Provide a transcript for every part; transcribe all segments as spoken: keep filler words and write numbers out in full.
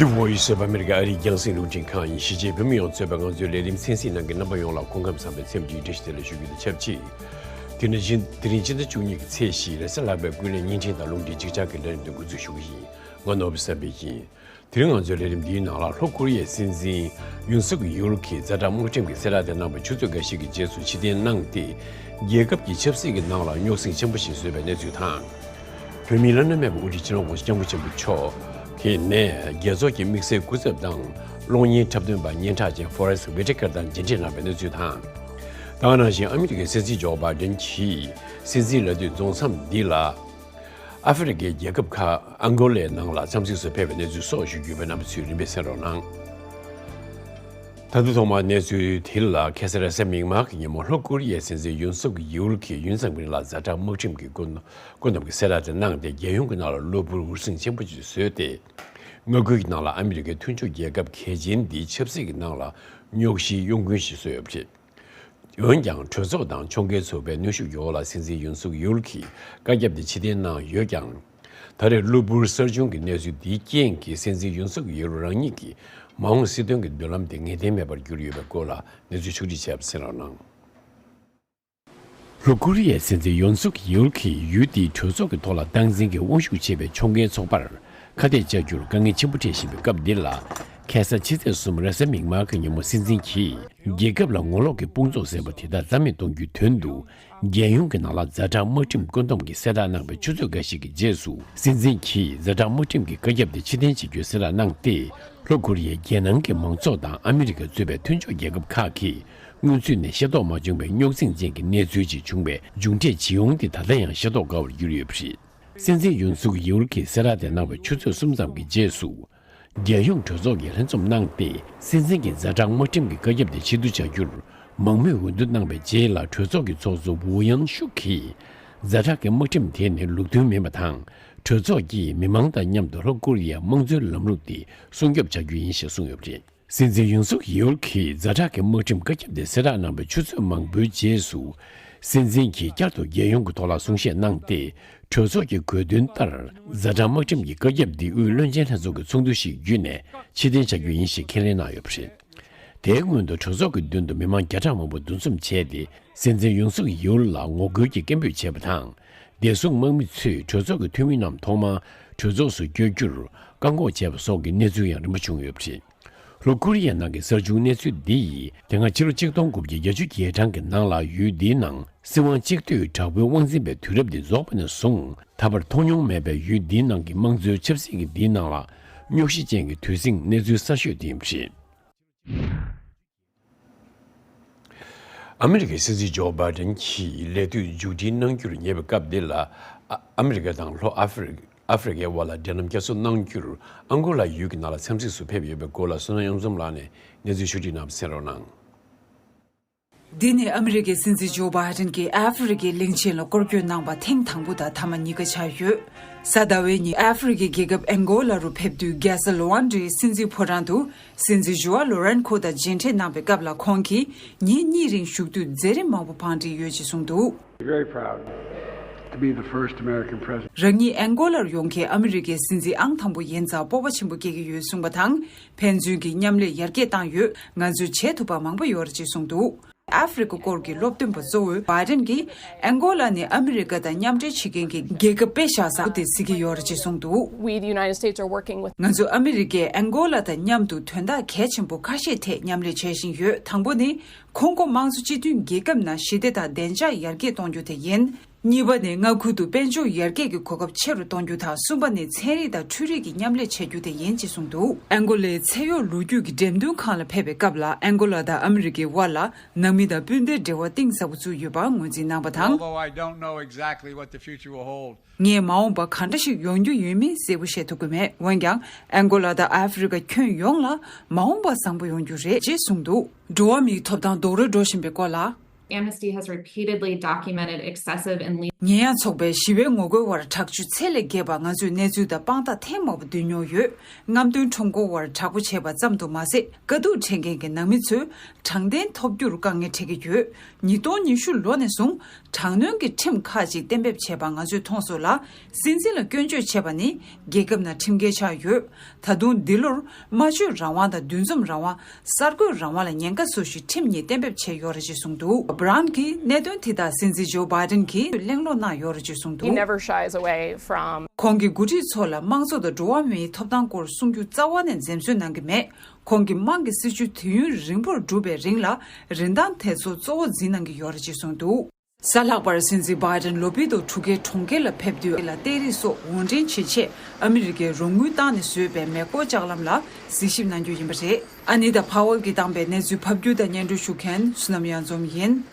The Voice of America ཨ་རིའི་རྒྱང་སྲིང་རླུང་འཕྲིན་ཁང་ཡིན། གཞིས་བྱེས་བོད་མི་ཡོངས་གཙོས་པའི་ང་ཚོའི་ལས་རིམ་གསན་གཟིགས་གནང་མཁན་རྣམ་པ་ཡོངས་ལ་སྐུ་ཁམས་བཟང་པའི་འཚམས་འདྲིའི་བཀྲ་ཤིས་བདེ་ལེགས་ཞུ་རྒྱུ་དང་ཆབས་ཅིག་དེ་ནི་ཕྱི་དེ་རིང་ཕྱི་ཟླ་བཅུ་གཉིས་ཀྱི་ཚེས་བཞི་རེས་གཟའ་ལྷག་པའི་སྐུ་ལས་བརྙན་འཕྲིན་དང་རླུང་འཕྲིན་གཅིག་ཆར་གྱི་ལས་རིམ་དེ་འགོ་འཛུགས་ཞུ་གི་ཡིན། ང་ནོར་བུ་བསམ་འཕེལ་ཡིན། དེ་རིང་ང་ཚོའི་ལས་རིམ་འདིའི་ནང་ལ་ལྷོ་ཀོ་རི་ཡའི་སྲིད་འཛིན་ཡུན་སུག་ཡུལ་གྱིས་ཛ་དྲག་དམག་ཁྲིམས་ཀྱི་གསལ་བསྒྲགས་དེ་གནང་བའི་ཆུ་ཚོད་འགའ་ཞིག་གི་རྗེས་སུ་ཕྱིར་འཐེན་གནང་སྟེ། རྒྱལ་ཁབ་ཀྱི་ཆབ་སྲིད་ཀྱི་ནང་ལ་རྙོག་ཟིང་ཆེན་པོ་ཞིག་བཟོས་པའི་གནས་ཚུལ་དང་། བོད་མིའི་བླ་ན་མེད་པའི་དབུ་ཁྲིད་སྤྱི་ནོར་༸གོང་ས་༸སྐྱབས་མགོན་ཆེན་པོ་མཆོག་གིས་ནས་རྒྱལ་ཚོགས་ཀྱི་དམིགས་བསལ་སྐུ་ཚབ་དང་གློག་བརྙན་འཁྲབ་སྟོན་པ་སྙན་གྲགས་ཅན་ཕོ་རེ་སི་ཝི་ཊི་ཀར་དང་མཇལ་འཕྲད་གནང་བའི་གནས་ཚུལ་དང་། ད་ག་ནང་བཞིན་ཨ་མི་རི་ཀའི་སྲིད་འཛིན་ཇོ་བྷའི་ཌེན་གྱིས་སྲིད་འཛིན་ལས་དུས་རྫོགས་མཚམས་འདི་ལ། ཨ་ཧྥེ་རི་ཁའི་རྒྱལ་ཁབ་ཁག་ཨང་གོ་ལའི་ནང་ལ་འཚམས་གཟིགས་སུ་ཕེབས་པའི་གནས་ཚུལ་སོགས་ཞུ་རྒྱུ་ཡོད་པས་རྣམ་པ་ཚོས་རིམ་པས་གསན་རོགས་གནང་། ད་དུང་ཐོག་མར་གནས་ཚུལ་དེ་ལ། ཁ་སང་རེས་གཟའ་མིག་དམར་གྱི་ཉིན་མོ་ལྷོ་ཀོ་རི་ཡའི་སྲིད་འཛིན་ཡུན་སུག་ཡུལ་གྱིས་ཡུན་ཙམ་རིང་ལ་ཛ་དྲག་དམག་ཁྲིམས་ཀྱི་བཀོད་བཀོད་འདོམས་ཀྱི་གསལ་བསྒྲགས་དེ་གནང་སྟེ། རྒྱལ་ཡོངས་ཀྱི་ནང་ལ་གློ་བུར་འུར་ཟིང་ཆེན་པོ་ཞིག་བཟོས་ཏེ། མངའ་ཁུལ་གྱི་ནང་ལ་ཨ་མི་རི་ཀའི་མཐུན་ཕྱོགས་རྒྱལ་ཁབ་གལ་ཆེན་འདིའི་ཆབ་སྲིད་ཀྱི་ནང་ལ་རྙོག་གཞི་གཡོ་འགུལ་ཞིག་བཟོས་ཡོད་པ་རེད། འོན་ཀྱང་། གྲོས་ཚོགས་དང་ཕྱོགས་འགལ་ཚོགས་པའི་གནོན་ཤུགས་ཀྱི་འོག་ལ་སྲིད་འཛིན་ཡུན་སུག་ཡུལ་གྱིས་བཀའ་ཁྱབ་དེ་ཕྱིར་འཐེན་གནང་ཡོད་ཀྱང་། ད་རེས་གློ་བུར་གསར་བྱུང་གི་གནས་ཚུལ་འདིའི་རྐྱེན་གྱིས་སྲིད་འཛིན་ཡུན་སུག་ཡུལ་རང་ཉིད་ཀྱི་མ་འོངས་སྲིད་དོན་གྱི་མདུན་ལམ་དེ་ངེས་གཏན་མེད་པར་གྱུར་ཡོད་པའི་སྐོར་ལ་གནས་ཚུལ་ཕྱོགས་སྒྲིག་བྱས་པ་གསན་རོགས་གནང་། ལྷོ་ཀོ་རི་ཡའི་སྲིད་འཛིན་ཡོན་སུག་ཡོལ་གྱིས་ཡུལ་དེའི་གྲོས་ཚོགས་ཀྱི་ཐོག་ལ་སྟངས་འཛིན་གྱི་དབང་ཤུགས་ཆེ་བའི་ཕྱོགས་འགལ་ཚོགས་པར་ཁ་གཏད་བཅག་རྒྱུར་དཀའ་ངལ་ཆེན་པོ་འཕྲད་བཞིན་པའི་སྐབས་འདི་ལ། ཁ་སང་ཕྱི་ཚེས་གསུམ་རེས་གཟའ་མིག་དམར་གྱི་ཉིན་མོ་སྲིད་འཛིན་གྱིས་རྒྱལ་ཁབ་ལ་ངོ་ལོག་གི་དཔུང་ཚོགས་ཟེར་བ་དེ་དག་རྩ་མེད་གཏོང་རྒྱུའི་དོན་དུ། རྒྱལ་ཡོངས་ཀྱི་ནང་ལ་ཛ་དྲག་དམག་ཁྲིམས་བཀོད་འདོམས་ཀྱི་གསལ་བསྒྲགས་གནང་བའི་ཆུ་ཚོད་འགའ་ཞིག་གི་རྗེས་སུ། སྲིད་འཛིན་གྱིས་ཛ་དྲག་དམག་ཁྲིམས་ཀྱི་བཀའ་ཁྱབ་དེ་ཕྱིར་འཐེན་བྱེད་རྒྱུའི་གསལ་བསྒྲགས་གནང་སྟེ། ལྷོ་ཀོ་རི་ཡའི་རྒྱལ་ནང་གི་མང་ཚོགས་དང་ཨ་མི་རི་ཀ་གཙོས་པའི་མཐུན་ཕྱོགས་རྒྱལ་ཁབ་ཁག་གིས་སྔོན་ཚུད་ནས་ཤེས་རྟོགས་མ་བྱུང་བའི་རྙོག་འཛིང་ཅན་གྱི་གནས་ཚུལ་ཅིག་བྱུང་བའི་མཇུག་འབྲས་ཇི་ཡོང་དེ་ད་ལྟ་ཡང་ཤེས་རྟོགས་དཀའ་བར་གྱུར་ཡོད་པ་རེད། སྲིད་འཛིན་ཡུན་སུག་ཡུལ་གྱིས་གསལ་བསྒྲགས་དེ་གནང་བའི་ཆུ་ཚོད་གསུམ་ཙམ་གྱི་རྗེས་སུ། རྒྱལ་ཡོངས་གྲོས་ཚོགས་ཀྱིས་ལྷན་འཛོམས་གནང་སྟེ། སྲིད་འཛིན་གྱི་ཛ་དྲག་དམག་ཁྲིམས་ཀྱི་བཀའ་ཁྱབ་དེ་ཕྱིར་བསྡུ་བྱ་རྒྱུར་མང་མོས་འོས་བསྡུ་གནང་བའི་རྗེས་ལ། གྲོས་ཚོགས་ཀྱི་ཚོགས་གཙོ་ཝུའུ་ཡང་ཤུག་གིས་ཛ་དྲག་གི་དམག་ཁྲིམས་དེ་ནི་ལུགས་མཐུན་མིན་པ་དང་། གྲོས་ཚོགས་ཀྱིས་མི་མང་དང་མཉམ་དུ་ལྷོ་ཀོ་རི་ཡའི་དམངས་གཙོའི་ལམ་ལུགས་དེ་སྲུང་སྐྱོབ་བྱ་རྒྱུ་ཡིན་ཞེས་གསུངས་ཡོད་པ་རེད། སྲིད་འཛིན་ཡུན་སུག་ཡོལ་གྱིས་ཛ་དྲག་གི་དམག་ཁྲིམས་བཀའ་ཁྱབ་དེ་གསལ་བསྒྲགས་གནང་བའི་ཆུ་ཚོད་མང་པོའི་རྗེས་སུ། སྲིད་འཛིན་གྱིས་བསྐྱར་དུ་རྒྱལ་ཡོངས་ཀྱི་ཐོག་ལ་གསུང་བཤད་གནང་སྟེ། གྲོས་ཚོགས་ཀྱི་དགོས་འདུན་ལྟར། ཛ་དྲག་དམག་ཁྲིམས་ཀྱི་བཀའ་ཁྱབ་འདི་དབུས་བློན་ཆེན་ལྷན་ཚོགས་ཀྱི་ཚོགས་འདུ་ཞིག་བརྒྱུད་ནས་ཕྱིར་འཐེན་བྱ་རྒྱུ་ཡིན་ཞེས་ཁས་ལེན་གནང་ཡོད་པ་རེད། དེའི་སྔོན་དུ་གྲོས་ཚོགས་ཀྱི་མདུན་དུ་མི་མང་བརྒྱ་ཕྲག་མང་པོ་འདུ་འཛོམས་བྱས་ཏེ། སྲིད་འཛིན་ཡུན་སུག་ཡོལ་ལ་ངོ་རྒོལ་གྱི་སྐད་འབོད་བྱས་པ་དང་། བདེ་སྲུང་དམག་མི་ཚོས་གྲོས་ཚོགས་ཀྱི་འཐུས་མི་རྣམས་ཐོག་མར་གྲོས་ཚོགས་སུ་བསྐྱོད་རྒྱུར་བཀག་འགོག་བྱས་པ་སོགས་ཀྱི་གནས་ཚུལ་ཡང་རིམ་པ་བྱུང་ཡོད་པ་རེད། ལྷོ་ཀོ་རི་ཡའི་ནང་གི་གསར་བྱུང་གནས་ཚུལ་འདི་ཡིས། དེ་སྔ་ཕྱི་ལོ་གཅིག་སྟོང་དགུ་བརྒྱ་བརྒྱད་ཅུ་གྱ་གྲངས་ཀྱི་ནང་ལ་ཡུལ་འདིའི་ནང་སྲིད་དབང་གཅིག་སྡུད་དྲག་པོའི་དབང་འཛིན་པའི་དུས་རབས་འདི་རྫོགས་པ་ནས་བཟུང་། ད་བར་མཐོང་མྱོང་མེད་པའི་ཡུལ་འདིའི་ནང་གི་དམངས་གཙོའི་ཆབ་སྲིད་ཀྱི་འདིའི་ནང་ལ་རྙོག་གཞི་ཅན་གྱི་དུས་ཟིང་གནས་ཚུལ་གསར་ཤོས་དེ་ཡིན་པ་རེད། ཨ་མི་རི་ཀའི་སྲིད་འཛིན་ཇོ་བྷའི་ཌེན་གྱིས་ལས་དུས་མཇུག་སྒྲིལ་གནང་རྒྱུར་ཉེ་བའི་སྐབས་འདི་ལ། ཨ་ཨ་མི་རི་ཀ་དང་ལྷོ་ཨ་ཧྥེ་རི་ཨ་ཧྥེ་རི་ཀའི་དབར་ལ་འབྲེལ་ལམ་བསྐྱར་གསོ་གནང་རྒྱུར་ཨང་གོ་ལ་ཡུལ་གྱི་ནང་ལ་འཚམས་གཟིགས་སུ་ཕེབས་ཡོད་པའི་སྐོར་ལ་བསོད་ནམས་གཡུ་འཛོམས་ལགས་ནས་གནས་ཚུལ་ཕྱོགས་སྒྲིག་གནང་བ་གསན་རོགས་གནང་། འདི་ནི་ཨ་མི་རི་ཀའི་སྲིད་འཛིན་ཇོ་བྷའི་ཌེན་གྱིས་ཨ་ཧྥེ་རི་ཀའི་གླིང་ཆེན་ལ་སྐོར་སྐྱོད་གནང་པ་ཐེངས་དང་པོ་དང་ཐ་མ་གཉིས་ཀ་ཆགས་ཡོད། གཟའ་ཟླ་བའི་ཉིན་ཨ་ཧྥེ་རི་ཀའི་རྒྱལ་ཁབ་ཨེང་གོ་ལ་རུ་ཕེབས་དུས། རྒྱལ་ས་ལུ་ཨན་ཌའི་སྲིད་འཛིན་ཕོ་བྲང་དུ་སྲིད་འཛིན་ཇུའོ་ལོ་རན་ཁོ་དང་མཇལ་འཕྲད་གནང་པའི་སྐབས་ལ། ཁོང་གིས་ཉིན་གཉིས་རིང་བཞུགས་དུས་མཛད་རིམ་མང་པོ་བང་སྒྲིག་ཡོད་ཅེས་གསུངས་འདུག། Very proud to be the first American president. རང་ཉིད་ཨེང་གོ་ལར་ཡོང་མཁན་ཨ་མི་རི་ཀའི་སྲིད་འཛིན་ཨང་དང་པོ་ཡིན་ཙང་སྤོབས་པ་ཆེན་པོ་སྐྱེ་གི་ཡོད་གསུངས་པ་དང་། ཕན་ཚུན་གྱི་མཉམ་ལས་ཡར་རྒྱས་བཏང་ཡོད། ང་ཚོས་བྱེད་ཐུབ་པ་མང་པོ་ཡོད་རེད་ཅེས་གསུངས་འདུག། ཨ་ཧྥེ་རི་ཀ་སྐོར་གྱི་སློབ་སྟོན་པ་གཙོ་བོས་བྷའི་ཌེན་གྱིས་ཨེང་གོ་ལ་ནི་ཨ་མི་རི་ཀ་དང་མཉམ་འབྲེལ་བྱེད་མཁན་གྱི་རྒྱལ་ཁབ་དཔེ་བཞག་ས་དེ་གཟིགས་ཀྱི་ཡོད་རེད་ཅེས་གསུངས་འདུག། We, the United States, are working with ང་ཚོ་ཨ་མི་རི་ཀས་ཨེང་གོ་ལ་དང་མཉམ་དུ་དོན་དག་གལ་ཆེན་པོ་ཁ་ཤས་ཐད་མཉམ་ལས་བྱེད་བཞིན་ཡོད། དང་པོ་ནི། ཁོང་ཀོ་དམངས་གཙོ་སྤྱི་མཐུན་རྒྱལ་ཁབ་ནང་ཞི་བདེ་དང་བདེ་འཇགས་ཡར་རྒྱས་གཏོང་རྒྱུ་དེ་ཡིན། གཉིས་པ་ནི། མངའ་ཁུལ་དུ་དཔལ་འབྱོར་ཡར་རྒྱས་ཀྱི་གོ་སྐབས་ཆེ་རུ་གཏོང་རྒྱུ་དང་། གསུམ་པ་ནི། ཚན་རིག་དང་འཕྲུལ་རིག་གི་མཉམ་ལས་བྱ་རྒྱུ་དེ་ཡིན་ཅེས་གསུངས་འདུག། ཨེང་གོ་ལའི་ཚད་ཡོད་ལོ་རྒྱུས་ཀྱི་འགྲེམས་སྟོན་ཁང་ལ་ཕེབས་པའི་སྐབས་ལ། ཨེང་གོ་ལ་དང་ཨ་མི་རི་ཀའི་དབར་ལ་ནང་མི་དང་སྤུན་ཟླའི་འབྲེལ་བ་གཏིང་ཟབ་པོ་བཙུགས་ཡོད་པ་ངོས་འཛིན་གནང་བ་དང་། Although I don't know exactly what the future will hold, ངས་མ་འོངས་པ་གང་འདྲ་ཞིག་ཡོང་རྒྱུ་ཡོད་མིན་གསལ་པོ་བཤད་ཐུབ་ཀྱི་མེད། འོན་ཀྱང་། ཨེང་གོ་ལ་དང་ཨ་ཧྥེ་རི་ཀ་ཁྱོན་ཡོངས་ལ་མ་འོངས་པ་བཟང་པོ་ཡོང་རྒྱུ་རེད་ཅེས་གསུངས་འདུག། འགྲོ་བ་མིའི་ཐོབ་ཐང་རྡོག་རོལ་འགྲོ་བཞིན་པའི་སྐོར་ལ། Amnesty has repeatedly documented excessive and lethal ཉེས་ཡངས་ཚོགས་པའི་ཞི་བའི་ངོ་རྒོལ་བར་དྲག་སྤྱོད་ཚད་ལས་བརྒལ་བ་ང་ཚོས་གནས་ཚུལ་དང་དཔང་རྟགས་ཐེངས་མང་པོ་བསྡུས་མྱོང་ཡོད། རྔམ་སྟོན་ཁྲོམ་སྐོར་བར་དྲག་པོ་བྱས་པ་ཙམ་དུ་མ་ཟད། དཀའ་སྡུག་འཕྲད་མཁན་གྱི་ནང་མི་ཚོས་དྲང་བདེན་ཐོབ་རྒྱུར་དཀའ་ངལ་འཕྲད་ཀྱི་ཡོད། ཉིས་སྟོང་ཉི་ཤུ་ལོ་ནས་བཟུང་དྲག་གནོན་གྱི་ཁྲིམས་ཁག་ཅིག་གཏན་འབེབས་བྱས་པ་ང་ཚོས་མཐོང་སོང་ལ། སྲིད་འཛིན་ལ་སྐྱོན་བརྗོད་བྱས་པ་ནི་རྒྱལ་ཁབ་ནང་ཁྲིམས་འགལ་ཆགས་ཡོད། ད་དུང་འདི་ལོར་སྨྲ་བརྗོད་རང་དབང་དང་འདུ་འཛོམས་རང་དབང་། གསར་འགོད་རང་དབང་ལ་ཉེན་ཁ་བཟོ་གཞིའི་ཁྲིམས་གཉིས་གཏན་འབེབས་བྱས་ཡོད་རེད་ཅེས་གསུངས་འདུག Brown གྱིས་གནད་དོན་དེ་དག་སྲིད་འཛིན་ཇོ་བྷའི་ཌེན་གྱིས་གླེང་སློང་གནང་ཡོད་རེད་ཅེས་གསུངས་འདུག He never shies away from ཁོང་གིས་འགོ་ཁྲིད་ཚོ་ལ་དམངས་གཙོ་དང་འགྲོ་བ་མིའི་ཐོབ་ཐང་སྐོར་གསུང་རྒྱུ་རྩ་བ་ནས་འཛེམ་ཟོན་གནང་གི་མེད། ཁོང་གིས་དམངས་ཀྱི་སྲིད་བྱུས་དུས་ཡུན་རིང་པོར་བསྒྲུབས་པའི་རིང་ལ་རིན་ཐང་དེ་ཚོ་གཙོ་བོ་འཛིན་གནང་གི་ཡོད་རེད་ཅེས་གསུངས་འདུག་གཟའ་ལྷག་པར་སྲིད་འཛིན་བྷའི་ཌེན་ལོ་པི་ཏོ་གྲུ་ཁའི་གྲོང་ཁྱེར་ལ་ཕེབས་དུས་ལ་གཏེར་རིགས་སོགས་དབོར་འདྲེན་བྱེད་ཆེད་ཨ་མི་རི་ཀའི་རོགས་དངུལ་བཏང་ནས་བཟོས་པའི་མེ་འཁོར་ལྕགས་ལམ་ལ་གཟིགས་ཞིབ་གནང་རྒྱུ་ཡིན་པ་རེད། ཨ་ནི་ཏཱ་ཕ་ཝལ་གྱིས་བཏང་པའི་གནས་ཚུལ་ཕབ་སྒྱུར་དང་སྙན་སྒྲོན་ཞུ་མཁན་བསོད་ནམས་གཡང་འཛོམས་ཡིན།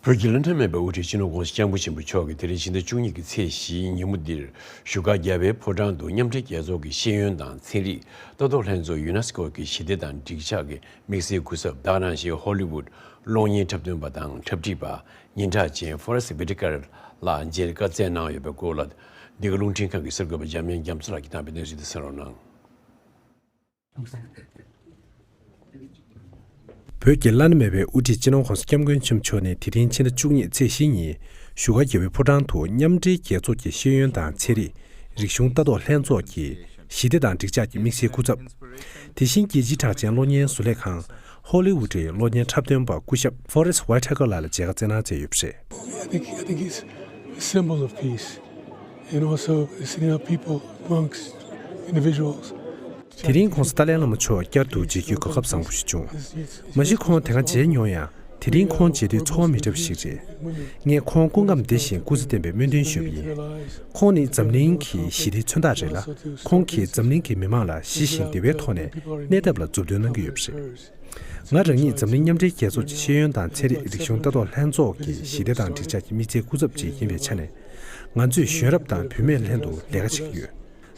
བོད་ཀྱི་བླ་ན་མེད་པའི་དབུ་ཁྲིད་སྤྱི་ནོར་༸གོང་ས་༸སྐྱབས་མགོན་ཆེན་པོ་མཆོག་གིས་དེ་རིང་ཕྱི་ཟླ་བཅུ་གཉིས་ཀྱི་ཚེས་བཞིའི་ཉིན་མོ་འདིར་བཞུགས་སྒར་རྒྱལ་བའི་ཕོ་བྲང་དུ་མཉམ་འབྲེལ་རྒྱལ་ཚོགས་ཀྱི་ཤེས་ཡོན་དང་ཚན་རིག་ལྟ་རྟོག་ལྷན་ཚོགས་ཡུ་ནེ་སི་ཀོ་གི་ཞི་བདེ་དང་འགྲིག་འཇགས་ཀྱི་དམིགས་བསལ་སྐུ་ཚབ། ད་ག་ནང་བཞིན་ཧོ་ལི་ཝུད་གློག་བརྙན་འཁྲབ་སྟོན་པ་དང་འཁྲབ་ཁྲིད་པ་སྙན་གྲགས་ཅན་ཧྥོ་རེ་སི་ཝི་ཊི་ཀར་ལགས་མཇལ་བཀའ་སྩལ་གནང་ཡོད་པའི་སྐོར་ལ། འདི་ག་རླུང་འཕྲིན་ཁང་གི་གསར་འགོད་པ་འཇམ་དབྱངས་རྒྱ་མཚོ་ལགས་ཀྱིས་བཏང་བའི་གནས་ཚུལ་དེ་གསན་རོགས་གནང་། བོད་ཀྱི་བླ་ན་མེད་པའི་དབུ་ཁྲིད་སྤྱི་ནོར་༸གོང་ས་༸སྐྱབས་མགོན་ཆེན་པོ་མཆོག་ནས་དེ་རིང་ཕྱི་ཟླ་བཅུ་གཉིས་ཚེས་བཞི་ཉིན་བཞུགས་སྒར་རྒྱལ་བའི་ཕོ་བྲང་དུ་མཉམ་འབྲེལ་རྒྱལ་ཚོགས་ཀྱི་ཤེས་ཡོན་དང་ཚན་རིག་རིག་གཞུང་ལྟ་རྟོག་ལྷན་ཚོགས་ཀྱི་ཞི་བདེ་དང་འགྲིག་འཇགས་ཀྱི་དམིགས་བསལ་སྐུ་ཚབ། དེ་བཞིན་རྒྱལ་སྤྱིའི་གྲགས་ཅན་གློག་བརྙན་བཟོ་ལས་ཁང་ཧོ་ལི་ཝུ་ཌི་གློག་བརྙན་འཁྲབ་སྟོན་པ་སྐུ་ཞབས་ཧྥོ་རེ་སི་ཝའི་ཊི་ཀར་ལགས་ལ་མཇལ་ཁ་བསྩལ་གནང་མཛད་ཡོད་པ་རེད། I think, I think it's a symbol of peace and also sending out people amongst individuals. དེ་རིང་༸གོང་ས་ཏཱ་ལའི་བླ་མ་མཆོག་བསྐྱར་དུ་མཇལ་རྒྱུའི་གོ་སྐབས་བཟང་པོ་ཞིག་བྱུང་། མ་གཞི་ཁོང་དེ་སྔ་མཇལ་མྱོང་ཡང་། དེ་རིང་ཁོང་མཇལ་དུས་ཚོར་བ་མི་འདྲ་བ་ཞིག་རེད། ངས་ཁོང་སྐུ་ཁམས་བདེ་ཞིང་སྐུ་ཚེ་བརྟན་པའི་སྨོན་འདུན་ཞུས་པ་ཡིན། ཁོང་ནི་འཛམ་གླིང་གི་ཞི་བདེའི་མཚོན་རྟགས་རེད་ལ། ཁོང་གིས་འཛམ་གླིང་གི་མི་མང་ལ་ཞི་ཞིང་བདེ་བའི་ཐོག་ནས་གནས་ཐབས་ལ་མཛུབ་སྟོན་གནང་གི་ཡོད་པ་རེད། ང་རང་ཉིད་འཛམ་གླིང་མཉམ་འབྲེལ་རྒྱལ་ཚོགས་ཀྱི་ཤེས་ཡོན་དང་ཚན་རིག་རིག་གཞུང་ལྟ་རྟོག་ལྷན་ཚོགས་ཀྱི་ཞི་བདེ་དང་འགྲིག་འཇགས་ཀྱི་དམིགས་བསལ་སྐུ་ཚབ་ཅིག་ཡིན་པའི་ཆ་ནས། ང་ཚོས་གཞོན་རབ་དང་བུད་མེད་ལྷན་དུ་ལས་ཀ་བྱེད་ཀྱི་ཡོད།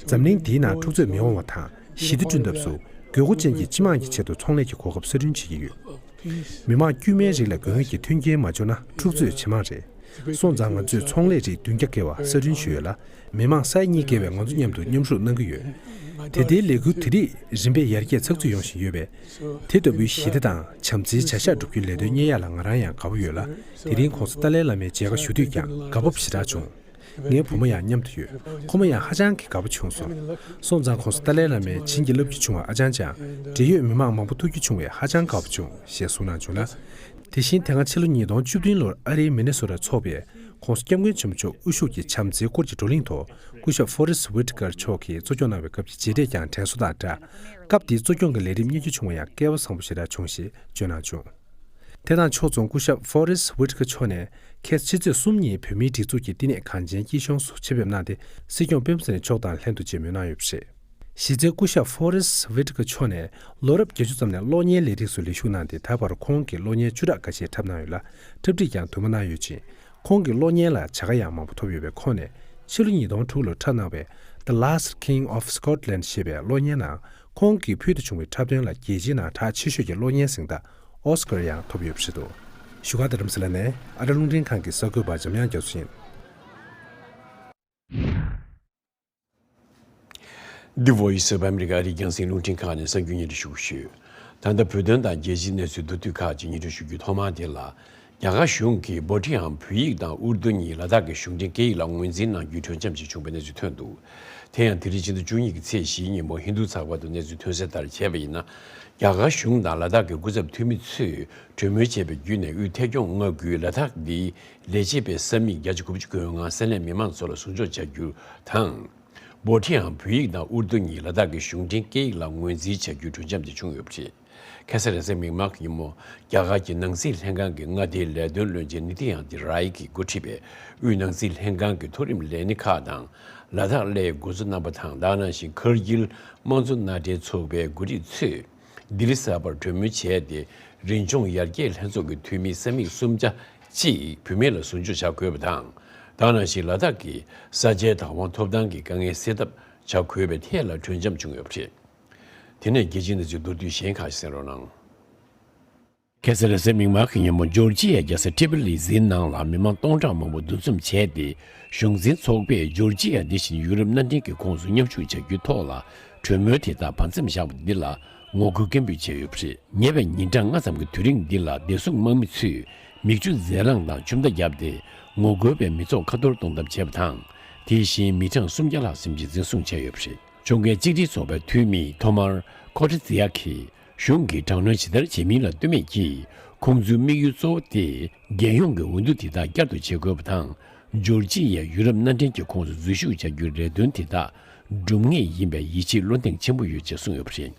འཛམ་གླིང་འདིའི་ནང་འཁྲུག་རྩོད་མི་འོང་བ་དང་། ཞི་བདེ་བསྐྲུན་ཐབས་སུ་དགོས་མཁོ་ཅན་གྱི་སྤྱི་དམངས་ཀྱི་ཆེད་དུ་ཚོང་ལས་ཀྱི་གོ་སྐབས་གསར་སྐྲུན་བྱེད་ཀྱི་ཡོད། མི་དམངས་དཀྱུས་མའི་རིགས་ལ་དགོས་ངེས་ཀྱི་མཐུན་རྐྱེན་མ་བྱུང་ན་འཁྲུག་རྩོད་ཇེ་མང་རེད། སོང་ཙང་ང་ཚོས་ཚོང་ལས་རིགས་བདུན་བརྒྱ་བརྒལ་བ་གསར་སྐྲུན་ཞུས་ཡོད་ལ། མི་དམངས་ས་ཡ་གཉིས་བརྒལ་བས་ང་ཚོ་མཉམ་དུ་མཉམ་ཞུགས་གནང་གི་ཡོད། དེ་ལྟའི་ལས་འགུལ་དེ་རིགས་རིམ་པས་ཡར་རྒྱས་ཚགས་ཚུད་ཡོང་བཞིན་ཡོད་པས། དེ་ལྟ་བུའི་ཞི་བདེ་དང་བྱམས་བརྩེའི་བྱ་གཞག་བསྒྲུབ་རྒྱུའི་ལས་དོན་གཉེར་ཡག་ལ་ང་རང་ཡང་དགའ་པོ་ཡོད་ལ། དེ་རིང་༸གོང་ས་ཏཱ་ལའི་བླ་མའི་མཇལ་ཁ་ཞུ་དུས་ཀྱང་དགའ་སྤོབས་ཞེ་དྲག་བྱུང་། ངའི་བུ་མོ་ཡང་མཉམ་དུ་ཡོད། ཁོ་མོ་ཡང་ཧ་ཅང་གི་དགའ་པོ་བྱུང་སོང་། སོང་ཙང་༸གོང་ས་ཏཱ་ལའི་བླ་མའི་བྱིན་གྱིས་བརླབས་རྒྱུ་བྱུང་བ་ཨ་ཅང་ཅང་། འབྲེལ་ཡོད་མི་མང་མང་པོ་ཐུག་རྒྱུ་བྱུང་བས་ཧ་ཅང་དགའ་པོ་བྱུང་ཞེས་གསུངས་གནང་བྱུང་ལ། དེ་བཞིན་དེ་སྔ་ཕྱི་ལོ་ཉིས་སྟོང་བཅུ་བདུན་ལོར་ཨ་རིའི་མི་ནི་སོ་ཊར་འཚོགས་པའི་༸གོང་ས་༸སྐྱབས་མགོན་ཆེན་པོ་མཆོག་དབུ་བཞུགས་ཀྱི་བྱམས་བརྩེའི་སྐོར་གྱི་བགྲོ་གླེང་ཐོག་སྐུ་ཞབས་ཧྥོ་རེ་སི་ཝི་ཊི་ཀར་མཆོག་གིས་གཙོ་སྐྱོང་གནང་བའི་སྐབས་ཀྱི་མཇལ་འཕྲད་ཀྱང་དྲན་གསོ་དང་སྦྲགས། སྐབས་དེའི་གཙོ་སྐྱོང་གི་ལས་རིམ་གཉེར་རྒྱུ་བྱུང་བ་ཡང་སྐལ་བ་བཟང་པོ་ཞེ་དྲག་བྱུང་ཞེས་བརྗོད་གནང་བྱུང་། དེ་དང་ཕྱོགས་མཚུངས་སྐུ་ཞབས་ཧྥོ་རེ་སི་ཝི་ཊི་ཀར་མཆོག་ནས་ཁ་སང་ཕྱི་ཚེས་གསུམ་ཉིན་བོད་མིའི་སྒྲིག་འཛུགས་ཀྱི་བསྟི་གནས་གངས་ཅན་སྐྱིད་གཤོངས་སུ་ཆེད་ཕེབས་གནང་སྟེ། སྲིད་སྐྱོང་སྤེན་པ་ཚེ་རིང་མཆོག་དང་ལྷན་དུ་མཇལ་མོལ་གནང་ཡོད་པ་རེད། གཞི་རྩའི་སྐུ་ཞབས་ཧྥོ་རེ་སི་ཝི་ཊི་ཀར་མཆོག་ནས་ལོ་རབས་བརྒྱད་ཅུ་ཙམ་ནས་གློག་བརྙན་ལས་རིགས་སུ་ལས་ཞུགས་གནང་སྟེ། ད་བར་ཁོང་གིས་གློག་བརྙན་བཅུ་ཕྲག་ཁ་ཤས་འཁྲབ་གནང་ཡོད་ལ། འཁྲབ་ཁྲིད་ཀྱང་དུ་མ་གནང་ཡོད་ཅིང་། ཁོང་གིས་གློག་བརྙན་ལ་བྱ་དགའ་ཡང་མང་པོ་ཐོབ་ཡོད་པས། ཁོང་ནས་ཕྱི་ལོ་ཉིས་སྟོང་དྲུག་ལོར་འཁྲབ་གནང་བའི་The Last King of Scotland ཞེས་པའི་གློག་བརྙན་ནང་ཁོང་གིས་ཕུལ་དུ་བྱུང་བའི་འཁྲབ་སྟོན་ལ་རྒྱལ་སྤྱིའི་ནང་གྲགས་ཆེ་ཤོས་ཀྱི་གློག་བརྙན་གཟེངས་རྟགས་ཨོ་སི་ཀར་ཡང་ཐོབ་ཡོད་པ་རེད་འདུག་བཞུགས་སྒར་རྡ་རམ་ས་ལ་ནས་ཨ་རི་རླུང་འཕྲིན་ཁང་གི་གསར་འགོད་པ་འཇམ་དབྱངས་རྒྱ་མཚོ་ཡིན། The Voice of America ཨ་རིའི་རྒྱང་སྲིང་རླུང་འཕྲིན་ཁང་ནས་གསར་འགྱུར་སྙན་སྒྲོན་ཞུ་གི་ཡོད། ད་ལྟ་བོད་དོན་དང་རྒྱལ་སྤྱིའི་གནས་ཚུལ་མདོར་བསྡུས་ཁག་ཅིག་སྙན་སྒྲོན་ཞུ་རྒྱུའི་ཐོག་མར་དེ་ལ། རྒྱ་གར་གཞུང་གིས་བྷོ་ཊིའམ་བོད་ཡིག་དང་ཨུར་དུ་གཉིས་ལ་དྭགས་ཀྱི་གཞུང་འབྲེལ་སྐད་ཡིག་ལ་ངོས་འཛིན་གནང་རྒྱུའི་གྲོས་འཆམ་ཞིག་བྱུང་བའི་གནས་ཚུལ་ཐོན་འདུག་དེ་ཡང་དེ་རིང་ཕྱི་ཟླ་བཅུ་གཉིས་ཀྱི་ཚེས་བཞིའི་ཉིན་མོ་ཧིན་རྡུ་ཚགས་པར་དུ་གནས་ཚུལ་ཐོན་གསལ་ལྟར་བྱས་པ་ཡིན་ན། རྒྱ་གར་གཞུང་དང་ལ་དྭགས་ཀྱི་སྐུ་ཚབ་འཐུས་མི་ཚོས་གྲོས་མོལ་བྱས་པའི་བརྒྱུད་ནས། དབུས་ཐད་སྐྱོང་མངའ་ཁུལ་ལ་དྭགས་འདིའི་ལས་བྱེད་པའི་ས་མིག་བརྒྱ་ཆ་དགུ་བཅུ་གོ་ལྔ་ས་གནས་མི་མང་ཚོ་ལ་ཟུར་འཇོག་བྱ་རྒྱུ་དང་། བྷོ་ཊིའམ་བོད་ཡིག་དང་ཨུར་དུ་གཉིས་ལ་དྭགས་ཀྱི་གཞུང་འབྲེལ་སྐད་ཡིག་ལ་ངོས་འཛིན་བྱ་རྒྱུའི་གྲོས་འཆམ་དེ་བྱུང་ཡོད་པ་རེད། ཁ་སང་རེས་གཟའ་མིག་དམར་གྱི་ཉིན་མོ། རྒྱ་གར་གྱི་ནང་སྲིད་ལྷན་ཁང་གི་མངའ་སྡེའི་ལས་དོན་བློན་ཆེན་ནི་ཏི་ཡང་ཏི་རའི་གིས་འགོ་ཁྲིད་པའི་དབུས་ནང་སྲིད་ལྷན་ཁང་གི་མཐོ་རིམ་ལས་སྣེ་ཁག་དང་། ལ་དྭགས་སླེབས་འགོ་གཙོ་རྣམ་པ་དང་། ད་ག་ནང་བཞིན་ཁར་གིལ་དམངས་གཙོ་མནའ་འབྲེལ་ཚོགས་པའི་འགོ་ཁྲིད་ཚོས་ལྡི་ལི་གསར་པར་གྲོས་མོལ་བྱས་ཏེ། རིམ་བྱུང་ཡར་རྒྱས་ལྷན་ཚོགས་ཀྱི་འཐུས་མི་ས་མིག་སུམ་ཆ་གཅིག་བུད་མེད་ལ་ཟུར་འཇོག་བྱ་དགོས་པ་དང་། ད་ག་ནང་བཞིན་ལ་དྭགས་ཀྱི་ས་ཆའི་བདག་དབང་ཐོབ་ཐང་གི་དཀའ་ངལ་སེལ་ཐབས་བྱ་དགོས་པའི་ཐད་ལ་གྲོས་འཆམ་བྱུང་ཡོད་པ་རེད། དེ་ནས་རྒྱལ་སྤྱིའི་གནས་ཚུལ་མདོར་བསྡུས་གཞན་ཁག་ཅིག་གསན་རོགས་གནང་། ཁ་སང་རེས་གཟའ་མིག་དམར་གྱི་ཉིན་མོ་ཇོར་ཇི་ཡའི་རྒྱལ་ས་ཊི་བི་ལི་སིའི་ནང་ལ་མི་མང་སྟོང་ཕྲག་མང་པོ་འདུ་འཛོམས་བྱས་ཏེ། གཞུང་འཛིན་ཚོགས་པས་ཇོར་ཇི་ཡ་འདི་བཞིན་ཡུ་རོབ་མནའ་འབྲེལ་གྱི་ཁོངས་སུ་མཉམ་ཞུགས་བྱ་རྒྱུའི་ཐོག་ལ་གྲོས་མོལ་དེ་དག་བར་མཚམས་བཞག་པ་འདི་ལ་ངོ་རྒོལ་སྐད་འབོད་བྱས་ཡོད་པ་རེད། ཉེ་བའི་ཉིན་གྲངས་ལྔ་ཙམ་གྱི་དུས་རིང་འདི་ལ་བདེ་སྲུང་དམག་མི་ཚོས་མིག་ཆུ་འཛེར་རང་དང་ཆུ་མདའ་བརྒྱབ་སྟེ། ངོ་རྒོལ་བའི་མི་ཚོགས་ཁ་འཐོར་གཏོང་ཐབས་བྱས་པ་དང་། དེ་བཞིན་མི་གྲངས་སུམ་བརྒྱ་ལྷག་ཙམ་ཞིག་འཛིན་བཟུང་བྱས་ཡོད་པ་རེད། ཁྱོད་འགན་གཅིག་སྒྲིལ་ཚོགས་པའི་འཐུས་མི་ཐོ་མར་ཁོ་ཏྲ་ཛི་ཡ་གིས། གཞུང་གིས་དྲག་གནོན་ཇི་ལྟར་བྱེད་མིན་ལ་ལྟོས་མེད་ཀྱིས། ཁོང་ཚོའི་དམིགས་ཡུལ་གཙོ་བོ་དེ། རྒྱལ་ཡོངས་ཀྱི་འོས་བསྡུ་དེ་དག་བསྐྱར་དུ་བྱེད་དགོས་པ་དང་། ཇོར་ཇི་ཡའི་ཡུ་རོབ་མནའ་འབྲེལ་གྱི་ཁོངས་སུ་འཛུལ་ཞུགས་བྱ་རྒྱུའི་རེ་འདུན་དེ་དག་སྒྲུབ་ངེས་ཡིན་པའི་ཡིད་ཆེས་བློ་གདེང་ཆེན་པོ་ཡོད་ཅེས་གསུངས་ཡོད་པ་རེད།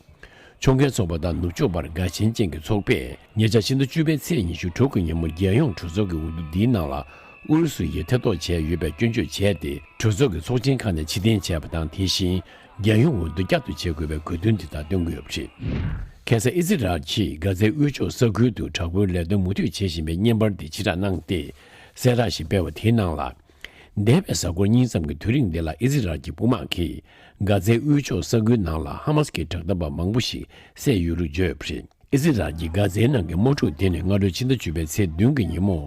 ཕྱོགས་འགལ་ཚོགས་པ་དང་ནུབ་ཕྱོགས་པར་དགའ་ཞེན་ཅན་གྱི་ཚོགས་པས་ཉེ་ཆར་ཕྱི་ཟླ་བཅུ་པའི་ཚེས་ཉི་ཤུ་དྲུག་གི་ཉིན་མོ་རྒྱལ་ཡོངས་གྲོས་ཚོགས་ཀྱི་འོས་བསྡུ་འདིའི་ནང་ལ་ཨུ་རུ་སུ་ཡིས་ཐེ་གཏོགས་བྱས་ཡོད་པའི་སྐྱོན་བརྗོད་བྱས་ཏེ། གྲོས་ཚོགས་ཀྱི་ཚོགས་ཆེན་ཁག་ནས་ཕྱིར་འཐེན་བྱས་པ་དང་། དེ་བཞིན་རྒྱལ་ཡོངས་འོས་བསྡུ་བསྐྱར་དུ་བྱེད་དགོས་པའི་དགོས་འདུན་དེ་དག་བཏོན་གྱི་ཡོད་པ་རེད། ཁ་སང་ཨི་ཟི་རལ་གྱིས་གྷ་ཛའི་དབུས་ཕྱོགས་ས་ཁུལ་དུ་དྲག་པོའི་ལས་དོན་མུ་མཐུད་བྱེད་བཞིན་པའི་བརྙན་པར་དེ་ཕྱིར་བསྒྲགས་གནང་སྟེ། གསལ་བསྒྲགས་ཤིག་སྤེལ་བ་དེའི་ནང་ལ། འདས་པའི་གཟའ་འཁོར་གཉིས་ཙམ་གྱི་དུས་རིང་འདི་ལ་ཨི་ཟི་རལ་གྱི་དཔུང་དམག་གིས་གྷ་ཛའི་དབུས་ཕྱོགས་ས་ཁུལ་ནང་ལ་ཧ་མ་སི་ཀྱི་དྲག་འཐབ་པ་མང་པོ་ཞིག་བསད་ཡོད་ལུགས་བརྗོད་ཡོད་པ་རེད། ཨི་ཟི་རལ་གྱི་གྷ་ཛའི་ནང་གི་དམག་འཁྲུག་དེ་ནི་སྔ་དྲོའི་ཕྱི་ཟླ་བཅུ་པའི་ཚེས་བདུན་གྱི་ཉིན་མོ།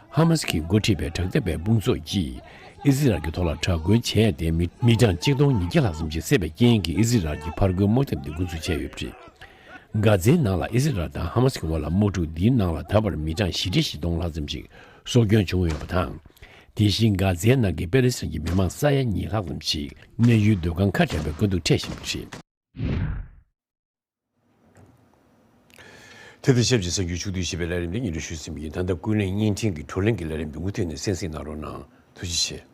ཧ་མ་སི་ཀྱིས་འགོ་ཁྲིད་པའི་དྲག་འཐབ་པའི་དཔུང་ཚོགས་ཀྱིས་ཨི་ཟི་རལ་གྱི་ཐོག་ལ་དྲག་རྒོལ་བྱས་ཏེ། མི་མི་གྲངས་གཅིག་སྟོང་ཉིས་བརྒྱ་ལྷག་ཙམ་ཞིག་བསད་པའི་རྐྱེན་གྱིས་ཨི་ཟི་རལ་གྱི་ཕར་རྒོལ་དམག་འཐབ་དེ་འགོ་འཛུགས་བྱས་ཡོད་པ་རེད། གྷ་ཛའི་ནང་ལ་ཨི་ཟི་རལ་དང་ཧ་མ་སི་ཀྱི་དབར་ལ་དམག་འཁྲུག་འདིའི་ནང་ལ་ད་བར་མི་གྲངས་བཞི་ཁྲི་བཞི་སྟོང་ལྷག་ཙམ་ཞིག་སྲོག་སྐྱོན་བྱུང་ཡོད་པ་དང་། དེ་བཞིན་གྷ་ཛའི་ནང་གི་པེ་ལེ་སི་ཐན་གྱི་མི་མང་ས་ཡ་གཉིས་ལྷག་ཙམ་ཞིག་གནས་ཡུལ་སྡོད་ཁང་ཁ་བྲལ་བའི་དཀའ་སྡུག་འཕྲད་བཞིན་པ་རེད། དེ་དང་ཆབས་ཅིག་གསར་འགྱུར་ཕྱོགས་བསྡུས་ཞེས་པའི་ལས་རིམ་འདི་སྙན་སྒྲོན་ཞུས་ཟིན་པ་ཡིན། ད་ལྟ་ཀུན་གླེང་བརྙན་འཕྲིན་གྱི་བགྲོ་གླེང་གི་ལས་རིམ་འདི་མུ་མཐུད་ནས་གསན་གཟིགས་གནང་རོགས་གནང་། ཐུགས་རྗེ་ཆེ།